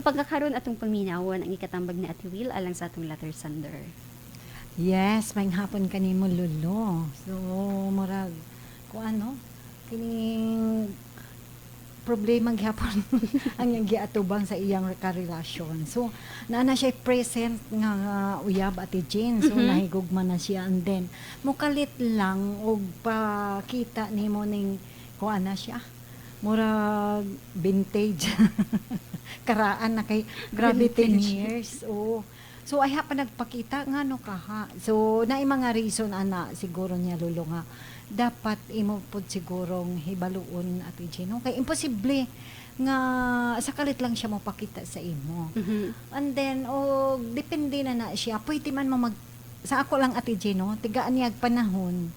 Pagkakaron, atong paminawon ang ikatambag ni Ate Will alang sa atong letter sender. Yes, maayong hapon kanimo, Lolo. So, murag kung ano, kining problema gyapon ang iyang giatubang sa iyang karelasyon. So, naa na siya present nga uyab, Ate Jane. So, nahigugma na siya and then mukalit lang og pakita nimo ning kuan na siya. Murag vintage. Karaan na kay grabe, 10 Vintage. Years. Oo. So ay pa nagpakita ngano kaha. So naay mga reason ana siguro niya, Lolo, nga dapat imo pod sigurong hibaluon, Ate Jane, no? Kay imposible nga sa kalit lang siya mopakita sa imo. And then o depende na na siya. Pwede man mo mag sa ako lang, Ate Jane, no, tigaan niya panahon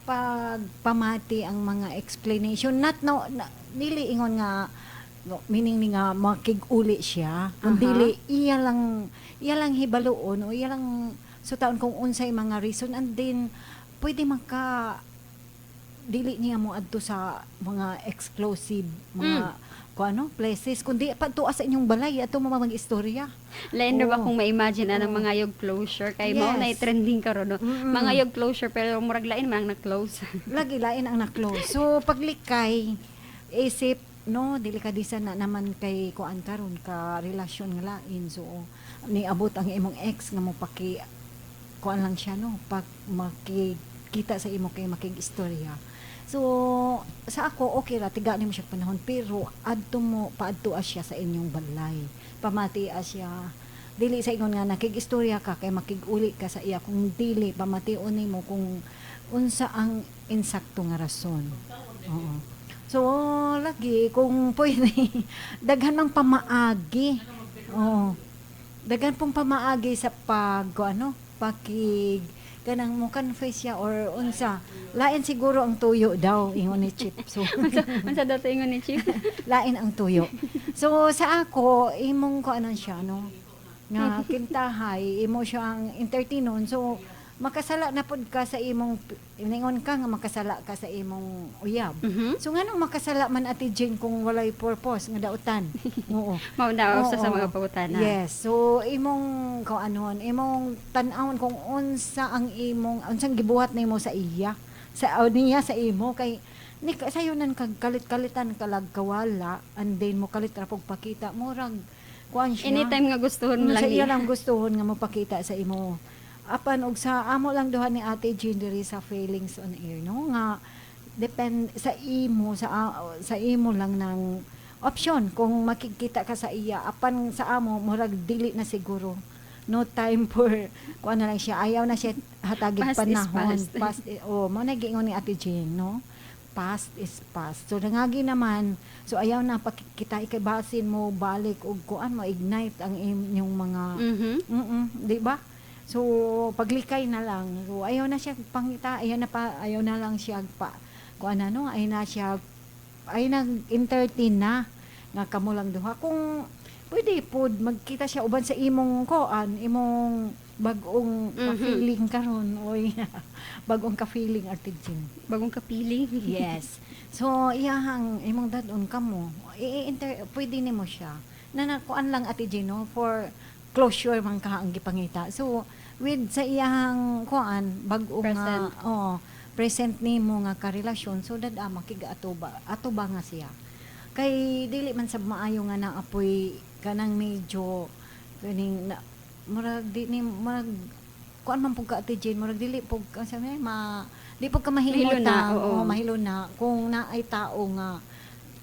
pag pamati ang mga explanation, not no na, dili ingon nga no, meaning ni nga makig-uli siya kung dili iya lang hibaluon o iya lang sutaon kung unsay mga reason. And then pwede maka dili niya mo adto sa mga exclusive mga kung ano places, kundi padtua sa inyong balay ato mo mag-istorya. Lain na ba Oo. kung ma-imagine anang mga yog closure kay mao na trending karon, no? Mga yog closure, pero murag lain man ang na-close. Lagi, lain ang na-close. So paglikay isip no, dili ka disa na naman kay kuan karon ka relasyon nga lain. So niabot ang imong ex nga mo paki kuan lang siya, no, pag makikita sa imo kay makig-istorya. So sa ako, okay ra tiga nimo siya panahon, pero adto mo paadto siya sa inyong balay, pamati siya. Dili sa ingon nga nakig-istorya ka kay makig-uli ka sa iya, kung dili pamation nimo kung unsa ang insakto nga rason. Oo. So lagi kung pwede, daghan mang pamaagi. Oo. Daghan pong pamaagi sa pag ko ano, pakig kanang mo confess siya or unsa. Lain siguro ang tuyo daw ingon ni Chip. So Unsa daw to ingon ni Chief? Lain ang tuyo. So sa ako, imong ko ano siya, no, nga kintahay imo siyang entertainon. So makasala na pud ka sa imong ningon ka nga makasala ka sa imong uyab. So nganong makasala man, Ate Jane, kung walay purpose nga dautan? Oo. Mao na usa sa Oo. mga pangutana. Yes. So imong kung anon, imong tan-awon kung unsa ang imong unsang gibuhat nimo sa iya. Sa o niya sa imo, kay ni sayo nan kag kalit-kalitan kalag kawala and then mo kalit ra pug pakita, murag kuan siya. Anytime nga gustuhon mo lang Sa iya niya. Lang gustuhon nga mopakita sa imo. Apan og sa amo lang duha ni Ate Jean diri sa Feelings on Air, no, nga depend sa imo, sa imo lang ng option kung makikita ka sa iya. Apan sa amo, murag dili na siguro, no time for kuan na lang siya, ayaw na siya hatagig Past is panahon. Past. Past oh, mo na giingon ni Ate Jean, no, past is past. So nangagi naman, so ayaw na pakikita kay basin mo balik og kuan mo ignite ang inyong mga di ba? So paglikay na lang. So ayaw na siya pangita, ayaw na pa, ayaw na lang siya pa kuan ano, ayaw na siya, ay nag entertain na nga kamo lang duha. Kung pwede pod magkita siya uban sa imong kuan, imong bag-ong ka-feeling karon, oy. Bag-ong ka-feeling, Ate Jean. Bagong kapiling. Yes. So iyahang imong dad-on kamo. I-inter pwede nimo siya. Na nakuan lang, Ate Gino, for closure man ka ang gipangita. So with sa iyahang kuan bag-o nga Present. Oh, present nimo nga karelasyon, so dad-a makig-atuba atuba nga siya. Kay dili man sab maayo nga naapoy kanang medyo kaning na, murag di ni murag kuan man pud ka, Ate Jane, murag dili pud ka sabi ma di pud ka Mahilo na, mahimutang, oo. Oo, mahilo na kung naay tao nga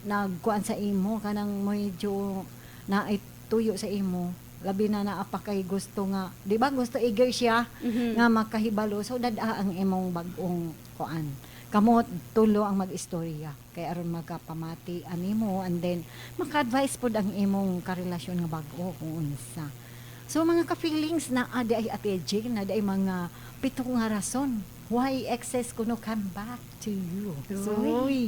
nagkuan sa imo kanang medyo naay tuyo sa imo, labi na naa pa kay gusto nga, di ba, gusto, eager siya nga makahibalo. So dad-a ang imong bag-ong kuan, kamot tulo ang mag-istorya kay aron magkapamati animo and then maka-advise pod ang imong karelasyon nga bag-o kung unsa. So mga ka-feelings, na adi ay Ate Jane na ay mga pito nga rason why exes kuno come back to you. So Uy. uy,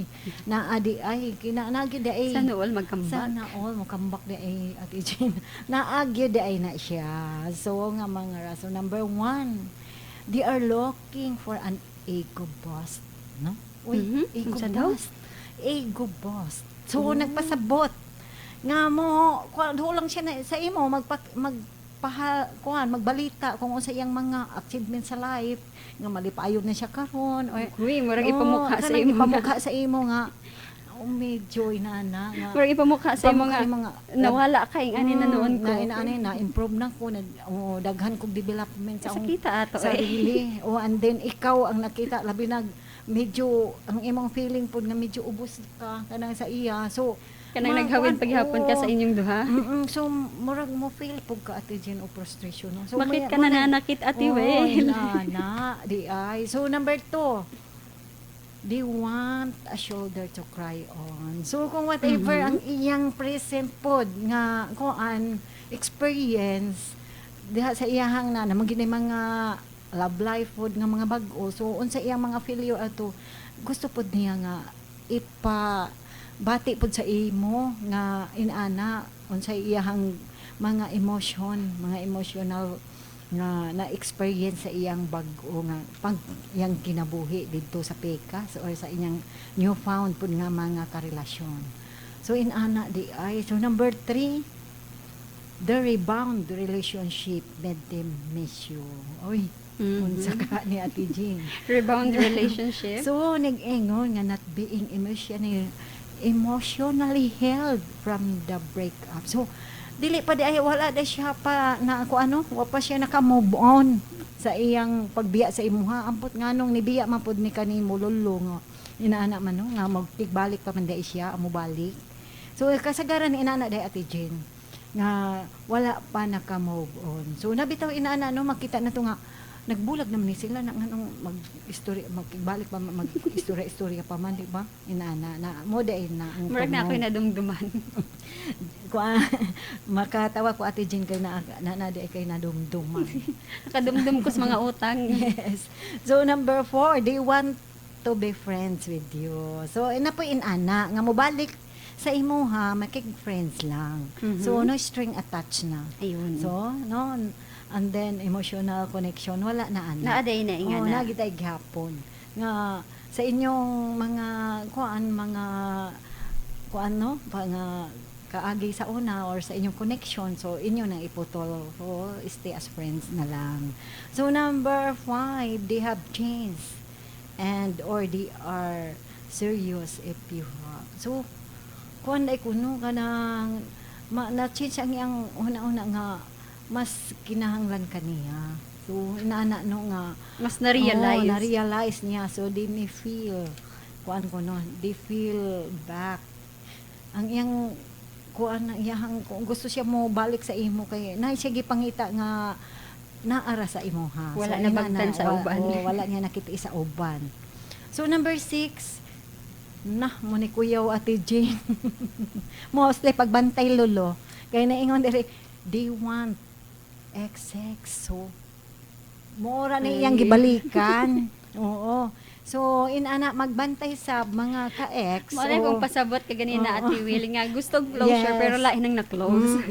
na adi ay kinaanagi di ay Sana all mag-comeback. Sana all mo comeback di ay, Ate Jane. Naagyo di ay na siya. So nga mga rason, number one, they are looking for an ego boost. No? Uy, ego Unsa daw? boost. Ego boost. So Oh. nagpasabot. Nga mo kuan lang siya na, sa imo magpa, magpaha kuan, magbalita kung unsa iyang mga achievement sa life, nga malipayon na siya karon or Uy, murag Oo, ipamukha sa kanang imo nga. Ipamukha sa imo nga, oh, medyo inana nga Murag ipamukha sa imo ipamukha nga imo nga, nawala kay ani na noon ko. Na inaani na improve na ko na, oh, daghan kog development sa akong Sakita ato eh. sarili. Oh, and then ikaw ang nakita, labi nag medyo ang imong feeling pod nga medyo ubos ka kanang sa iya. So Kanang mga naghawid kuan, paghapon ka sa oo. inyong duha. So murag mo feel pud ka, Ate Jen, o frustration, no? So Bakit ka nananakit, Ate Oh, Well? na di ay. So number 2, they want a shoulder to cry on. So kung whatever ang iyang present pod nga kuan experience diha sa iyahang na naman gini mga love life pod nga mga bag-o. So unsa iyang mga failure ato, gusto pod niya nga ipa bati pod sa imo nga inana unsa iyahang mga emotion, mga emotional nga na-experience sa iyang bag-o nga pag iyang kinabuhi didto sa Pekas or sa iyang newfound pud nga mga karelasyon. So inana di ay. So number 3, the rebound relationship made them miss you. Oy, unsa ka ni Ate Jean? Rebound relationship. So, nag-ingon nga not being emotionally held from the breakup. So, dili pa di ay, wala da siya pa na ako ano, wa pa siya naka-move on sa iyang pagbiya sa imuha. Ampot nganong nibiya man pud ni kanimo, lolo, nga inaana man, no, nga magtigbalik pa man di siya, mobalik. So kasagaran inana di, Ate Jane, nga wala pa naka-move on. So nabitaw inaana, no, makita na to nga nagbulag naman ni sila na nganong mag-istorya, magbalik pa, mag-istorya istorya pa man, di ba? Inaana na mo dai na ang Murag na ako'y tunog. nadumduman. Kuan, makatawa ko, Ate Jean, kay na di kay nadumduman. Nakadumdum ko sa mga utang. Yes. So number 4, they want to be friends with you. So ina po inana nga mobalik sa imuha, makig-friends lang. So no string attached na. Ayun. So no, and then emotional connection wala na ana. Naa day na Oo, nga na. naa gitay gihapon nga sa inyong mga kuan, mga kuan, no, mga kaagi sa una or sa inyong connection, so inyo nang iputol. So stay as friends na lang. So number 5, they have changed and or they are serious if you have. So kuan ay kuno kanang na-change ang iyang una-una nga mas kinahanglan kaniya. So inaana, no, nga Mas na-realize. Oo, na-realize niya. So, they may feel, kuan ko, no, they feel back. Ang iyang, kuan, ang iyang, kung gusto siya mo balik sa imo kay, na siya gipangita nga, naara sa imo ha. Wala So, na bagtan sa uban. Oo, wala niya nakita sa uban. So, number 6, na, mo ni Kuya Ate Jane. Mostly, pagbantay, lolo. Kaya naingon diri, they want XX. So, mora ni iyang Ay. gibalikan. Oo. So, inana, magbantay sa mga ka-ex. Mo na kung pasabot ka ganina, Ate Will, nga gusto closure pero lain nang na-close.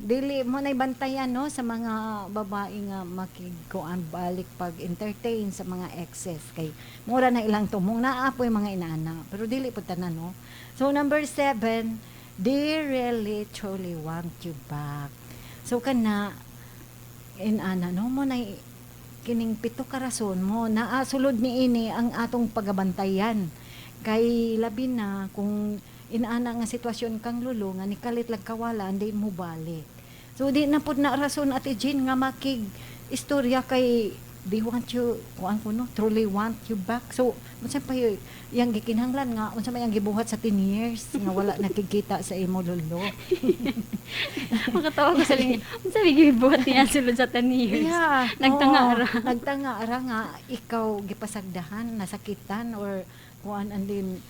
Dili mo na bantayan, no, sa mga babae nga makigkuan balik pag entertain sa mga exes kay mura na ilang tumong naa po'y mga inaana pero dili pud tanan, no. So number 7, they really truly want you back. So kana inana, no, mo na kining pito ka rason mo naa sulod ni ini ang atong pagabantayan kay labi na kung inaana nga sitwasyon kang lulo nga nikalit lang kawala hindi mo balik. So di na pud na rason, Ate Jean, nga makig istorya kay they want you, kuan ko, no, truly want you back. So unsa pa yang gikinahanglan nga unsa may ang gibuhat sa 10 years nga wala nakikita sa imo, lolo? Makatawa ko sa linya. Unsa may gibuhat niya sulod sa 10 years? Yeah. Nagtanga Oo, ra. nagtanga ra nga ikaw gipasagdahan, nasakitan or kuan, and then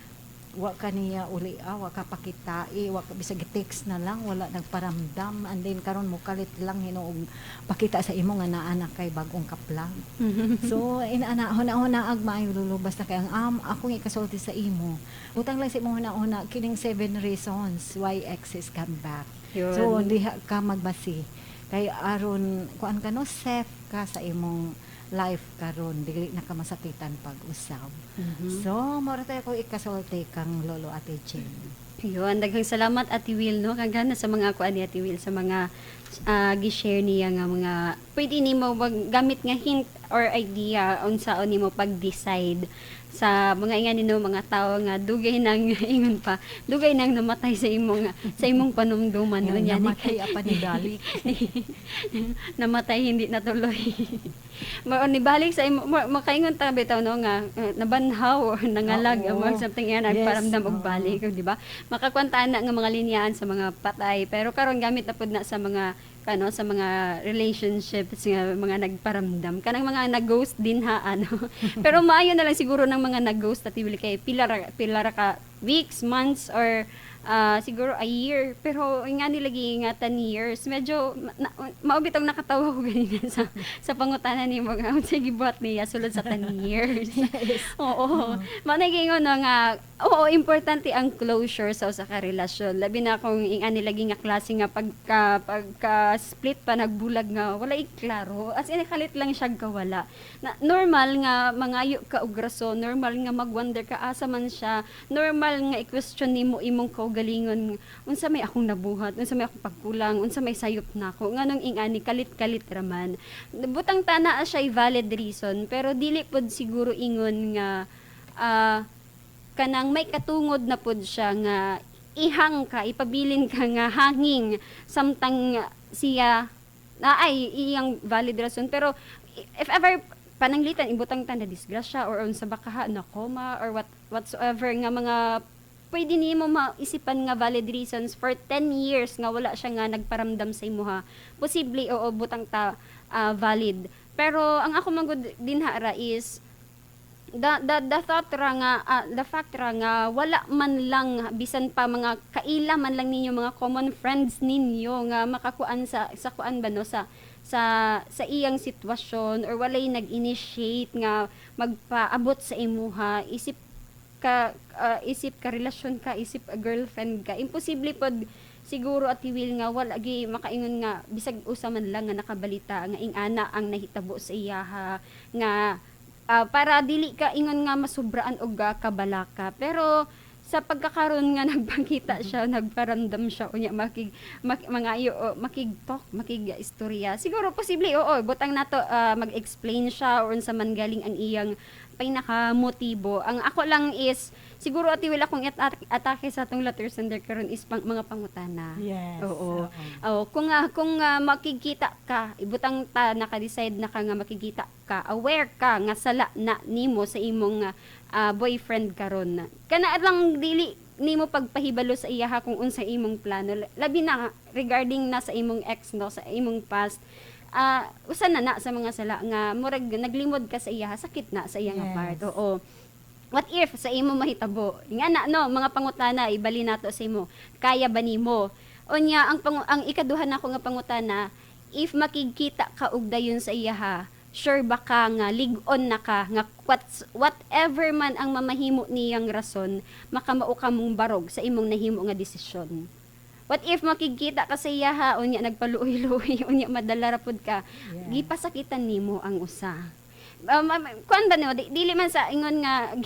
wa ka niya uli, wa ka pakitai, wa ka bisag text na lang, wala nagparamdam, and then karon mo kalit lang hinuog pakita sa imo nga naa na kay bagong kaplag. So inaana, huna-huna ag maayo, lolo. Basta kay ang akong ikasulti sa imo, utang lang sa imong huna-huna kining seven reasons why exes come back. Yun. So diha ka magbasi kay aron kuan ka, no, safe ka sa imong life karon, dili na ka masakitan pag-usab. So mao ra tayo ko ikasulti kang Lolo Ate Jen. Yun, daghang salamat, Ate Will, no? Kagana sa mga kuan ni Ate Will, sa mga gi-share niya nga mga pwede nimo gamit nga hint or idea unsaon nimo pag-decide sa mga ingani, no, mga tao nga dugay nang ingon pa, dugay nang namatay sa imong panumduman, no? Yung Nya, namatay apa ni balik. Namatay hindi natuloy. Mao ni balik sa imo, makaingon ta bitaw, no, nga nabanhaw or nangalag among something yan nagparamdam og balik, di ba? Makakwanta na nga mga linyaan sa mga patay, pero karon gamit na pud na sa mga kano, sa mga relationships nga mga nagparamdam, kanang mga nag-ghost din ha, ano. Pero maayo na lang siguro ng mga nag-ghost at kay pila ra ka weeks, months or siguro a year, pero nga nilagi nga 10 years, medyo mao bitong nakatawa ko ganina sa pangutana nimo nga unsay gibuhat niya sulod sa 10 years. Oo, mao na giingon, no, nga oo, importante ang closure sa usa ka relasyon, labi na kung ingani lagi nga klase nga pagka split pa nagbulag nga wala klaro, as in kalit lang siya kawala na. Normal nga mangayo ka og rason, normal nga magwonder ka asa man siya, normal nga i-question nimo imong kaugalingon, unsa may akong nabuhat, unsa may akong pagkulang, unsa may sayop nako, nganong ingani kalit-kalit raman. Butang tana siya valid reason, pero dili pod siguro ingon nga kanang may katungod na pod siya nga ihang ka, ipabilin ka nga hanging samtang siya na ay iyang valid rason. Pero if ever pananglitan ibutang ta na disgrasya or unsa ba kaha na coma or whatsoever nga mga pwede nimo maisipan nga valid reasons for 10 years nga wala siya nga nagparamdam sa imuha, posible, oo, butang ta valid. Pero ang ako man gud dinha ra is the thought ra nga the fact ra nga wala man lang bisan pa mga kaila man lang ninyo, mga common friends ninyo nga makakuan sa kuan ba, no, sa iyang sitwasyon or walay nag-initiate nga magpaabot sa imuha isip ka relasyon ka, isip a girlfriend ka. Imposible pod siguro, Ate Will, nga wala gi makaingon nga bisag usa man lang nga nakabalita nga ingana ang nahitabo sa iyaha nga para dili ka ingon nga masubraan og kabalaka. Pero sa pagkakaroon nga nagpakita siya, nagparamdam siya, unya makig mak, mga makig-talk, makig-istorya, siguro posible, oo, butang nato mag-explain siya or unsa man galing ang iyang pinaka-motibo. Ang ako lang is siguro, Ate Will, akong atake sa atong letter sender karon is mga pangutana. Oo. Oh, kung makikita ka, ibutang ta naka-decide na ka nga makikita ka, aware ka nga sala na nimo sa imong boyfriend karon. Kana lang dili nimo pagpahibalo sa iyaha kung unsa imong plano. Labi na regarding na sa imong ex, no, sa imong past. Usa na na sa mga sala nga murag naglimod ka sa iyaha, sakit na sa iya nga part. Oo. What if sa imo mahitabo? Nga na, no, mga pangutana ibali nato sa imo. Kaya ba nimo? Unya ang ikaduha nako nga pangutana, if makigkita ka og dayon sa iyaha, sure ba ka nga lig-on na ka nga whatever man ang mamahimo niyang rason, makamao ka mong barog sa imong nahimo nga desisyon? What if makigkita ka sa iyaha, unya nagpaluoy-luoy, unya madala ra pud ka, gipasakitan nimo ang usa. Kuan ba nimo, dili man sa ingon nga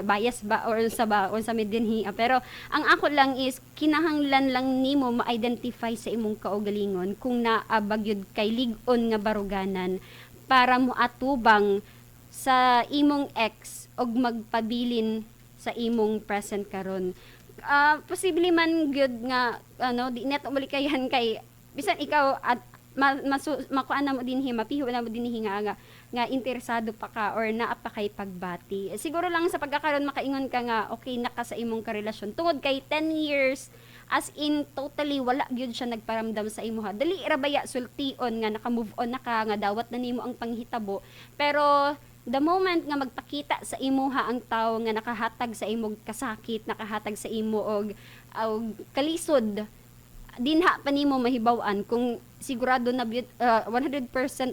bias ba or sa ba or sa dinhi, pero ang ako lang is kinahanglan lang nimo ma-identify sa imong kaugalingon kung naa ba gyud kay lig-on nga baruganan para mo atubang sa imong ex og magpabilin sa imong present karon. Posible man gyud nga ano, di neto malikayan kay bisan ikaw at makuan na mo dinhi, mapiho na mo dinhi nga interesado pa ka or naa pa kay pagbati. Siguro lang sa pagkakaroon makaingon ka nga okay na ka sa imong karelasyon tungod kay 10 years, as in totally wala gyud siya nagparamdam sa imuha. Dali ra baya sultion nga naka-move on na ka, nga dawat na nimo ang panghitabo, pero the moment nga magpakita sa imuha ang tawo nga nakahatag sa imong kasakit, nakahatag sa imo og kalisod, dinha pa nimo mahibaw-an kung sigurado na 100%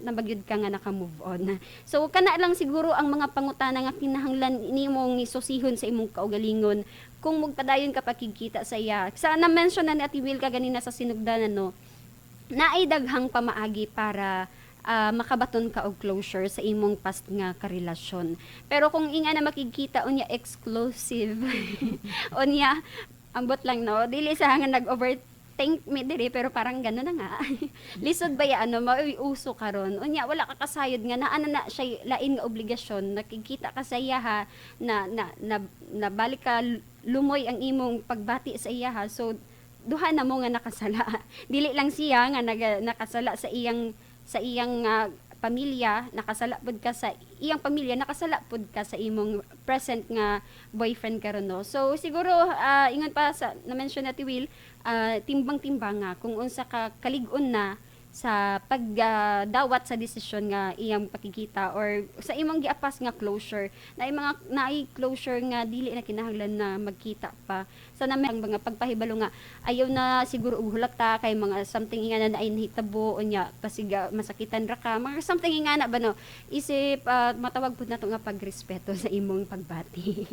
na bagyud ka nga naka-move on. So kana lang siguro ang mga pangutana nga kinahanglan nimong isusihon sa imong kaugalingon kung magpadayon ka pakigkita sa iya. Sa na-mention na ni Ate Will ganina sa sinugdanan, no, naay daghang pamaagi para Makabaton ka og closure sa imong past nga karelasyon. Pero kung inga na makikita unya exclusive unya, ambot lang, no, dili sa nga nag-overthink mi diri, pero parang gano'n na nga. Lisod ba ya ano, mao'y uso karon. Unya wala ka kasayod nga naa na na siya lain nga obligasyon, nakikita ka sa iya ha, na na na nabalik ka, lumoy ang imong pagbati sa iya ha. So duha na mo nga nakasala. Dili lang siya nga nakasala sa iyang pamilya, nakasala pud ka sa iyang pamilya, nakasala pud ka sa imong present nga boyfriend karon, no. So siguro ingon pa sa na-mention na Will, timbang-timbang nga kung unsa ka kalig-on na sa pagdawat sa desisyon nga iyang pakikita or sa imong giapas nga closure. Na mga naay closure nga dili na kinahanglan na magkita pa sa namin ang mga pagpahibalo nga ayaw na siguro og hulata kay mga something nga na naay nahitabo, unya pasiga masakitan ra ka, mga something nga na ba, no. Isip matawag pud nato nga pagrespeto sa imong pagbati.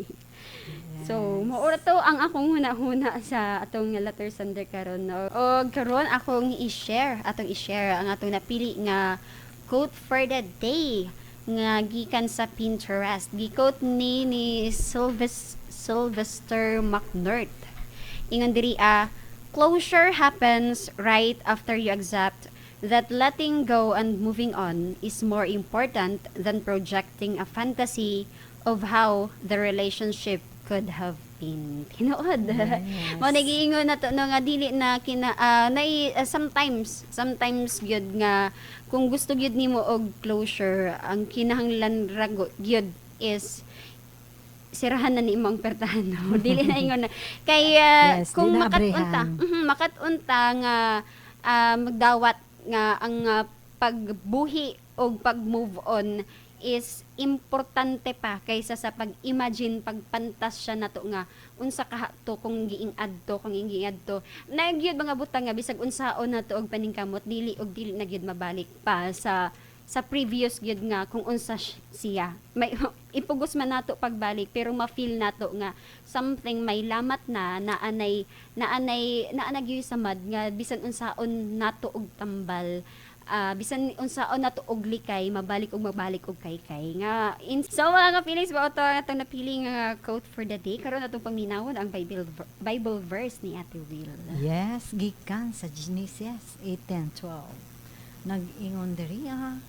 So, mao ra to ang akong huna-huna sa atong letter sender karon, no. Og karon akong i-share, atong i-share ang atong napili nga quote for the day nga gikan sa Pinterest. Gi-quote ni Sylvester McNirt. Ingon diri ah, "Closure happens right after you accept that letting go and moving on is more important than projecting a fantasy of how the relationship could have been." Tinuod. Yes. Mao nagiingon na to, no, nga dili na kina nai sometimes sometimes gyud nga kung gusto gyud nimo og closure, ang kinahanglan ra gyud is sirahan na ni imong pertahan, no? Dili na ingon na kay Yes, kung di na makat-unta abrihan. Makat-unta nga magdawat nga ang pagbuhi o pag-move on is importante pa kaysa sa pag-imagine, pagpantasya nato nga unsa kaha to kung giing-adto, kung giing-adto na gyud mga butang nga bisag unsaon nato og paningkamot, dili og dili na gyud mabalik pa sa previous gyud nga kung unsa siya. May ipugos man nato pagbalik, pero ma-feel nato nga something may lamat na naanay naanay naanay gyud samad nga bisan unsaon nato og tambal, bisan unsaon nato og likay, mabalik og mabalik og kaykay nga in. So mga ka-feelings ba to atong napili nga quote for the day. Karon atong paminawon ang Bible verse ni Ate Will. Yes, gikan sa Genesis 18:12. Nag-ingon diri ah,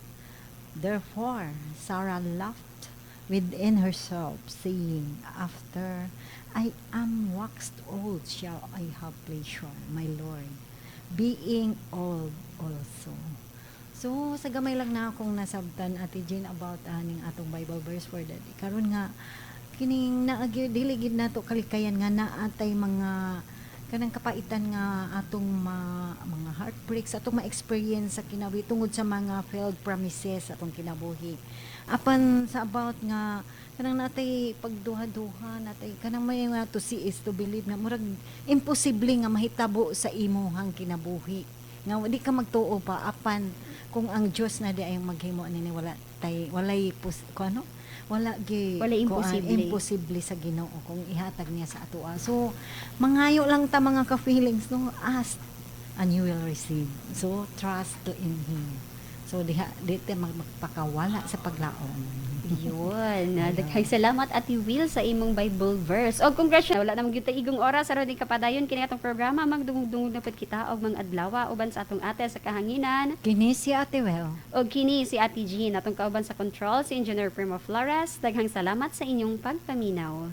"Therefore, Sarah laughed within herself, saying, 'After I am waxed old shall I have pleasure, my Lord, being old also.'" So, sa gamay lang na akong nasabtan, Ate Jane, about aning atong Bible verse for that. Karon nga, kining naagi dili gid nato kalikayan nga naatay mga kanang kapaitan nga atong mga heartbreaks atong ma-experience sa kinabuhi tungod sa mga failed promises atong kinabuhi. Apan sa about nga kanang natay pagduha-duha, natay kanang may nga to see is to believe na murag imposible nga mahitabo sa imuhang kinabuhi nga di ka magtuo pa, apan kung ang Dios na di ay maghimo ani, wala tay walay pus, ko ano, wala gi Walay kuan, imposible. Imposible sa Ginoo kung ihatag niya sa atoa. So mangayo lang ta, mga ka-feelings, no, ask and you will receive. So trust in Him. So diha di ta magpakawala sa paglaom. Yun. Daghang salamat, Ate Will, sa imong Bible verse. O congratulations. Wala naman gyud igong oras aron di kapadayon kini atong programa. Magdungog-dungog na pud kita og mga adlaw uban sa atong ate sa kahanginan. Kini si Ate Well. Og kini si Ate Jean, atong kauban sa control si Engineer Primo Flores. Daghang salamat sa inyong pagpaminaw.